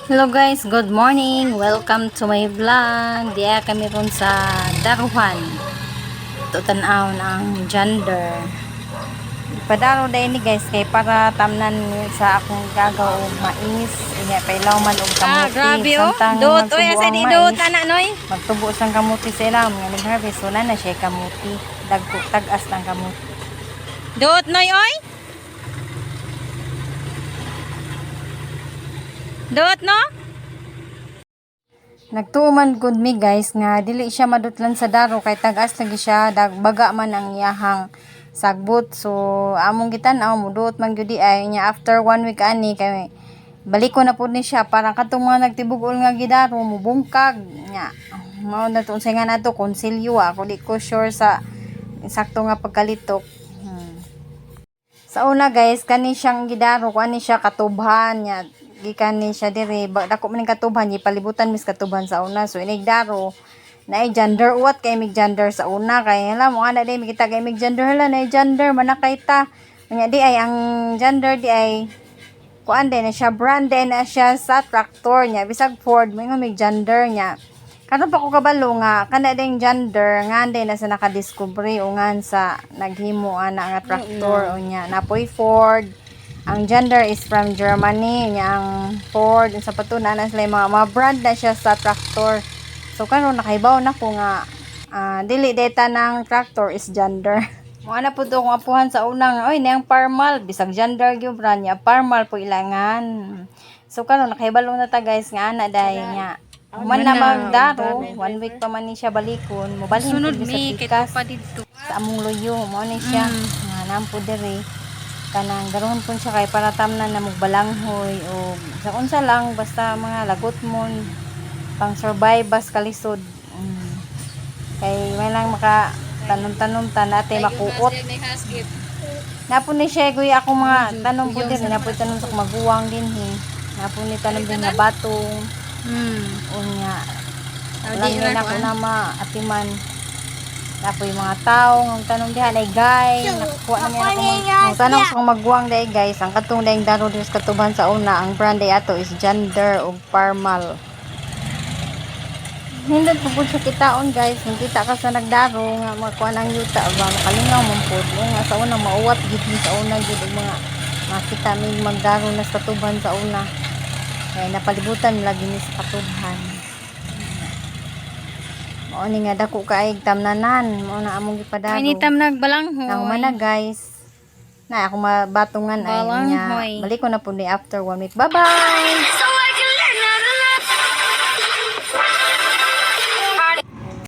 Hello guys, good morning. Welcome to my vlog. Diya kami ron sa Daruhan. Ito tan-aw ang gender. Padaro dahil ni guys kay para tamnan sa akong gagaw og mais, inya pailaw man og kamuti. Ah, grabe oh. Samtang Dot, oy, magtubo asa ang di mais, dot, ana noy. magtubo sang kamuti sa ilam nga nag-harvest, wala na siya kamuti. Dagko tag-as ng kamuti. Dot, noy, oy. Dot, no? Nagtuo man gud mi guys nga dili siya madutlan sa daro kay tag-as lagi siya, dagbaga man ang iyahang sagbot. So among gitan-aw muduot man gyud di ay nya after one week ani kay baliko na pud ni siya para katong mga nagtibug-ol nga gidaro mubungkag nya. Mao na to, unsay nga nato konsilyo, ako di ko sure sa sakto nga pagkalitok. Sa una guys, kani siyang gidaro ko ani siya katubhan nya. Gikan ni siya diri, dako man ning katubhan, gipalibutan mis katubhan sa una. So inig daro naay gender, uwat kay mig gender sa una kay hala mo ana day mikita kay mig gender, hala naay gender manakay ta. Nya di ay ang gender di ay kuan din na siya, brand din na siya sa tractor niya, bisag Ford moingon mig gender niya. Karon pa ko kabalo nga kana ding gender nga din na sa nakadiskubre o nga sa naghimo ana nga tractor. O nya napoy Ford, ang gender is from Germany niya. Ang Ford sa patuna na sila yung mga brand na siya sa tractor. So karon nakahibaw na ko nga dili data ng tractor is gender. Mo ana po to akong apuhan sa unang, oy, niyang Parmal, bisag gender gyud brand niya, Parmal po ilangan. So karon nakahibalo na ta guys nga ana day niya. Human na magdaro, one week pa man ni siya balikon, mobalhin Sunod pud mi sa mi kay pikas pa didto. Sa among luyo, mao ni siya. Nga nampo diri kanang daron pun siya kay para tamnan na mugbalanghoy o sa unsa lang basta mga lagot mon pang survive bas kalisod. Kay may lang maka tanom-tanom ta nate makuot. Napo ni siya guy ako mga tanom po din, napo tanom sa maguwang din he. Napo ni tanom din nga batong unya. Ah, Lang di din ra ako kuan. na maatiman. Napo yung mga tao ang tanong diha ay guy, nakuha na niya ako ang tanong sa akong maguwang day guys, ang katong dayng daro diri sa katuban sa una, ang brand day ato is Gender ug Parmal. Hindot po pud siya kitaon guys, kung kita ka sa nagdaro nga makuha ng yuta ba makalingaw man pud. O nga sa una mauwat gid ni sa una gid og mga makita mig magdaro na sa katuban sa una. Kaya napalibutan lagi ni sa katubhan. Mao ni nga dako kaayg tamnanan, mao na among gipadaro. Ay ni tam nagbalanghoy. Nahuman na guys. Na ako mabatungan ay niya. Balanghoy. Balik ko na po ni after one week. Bye-bye!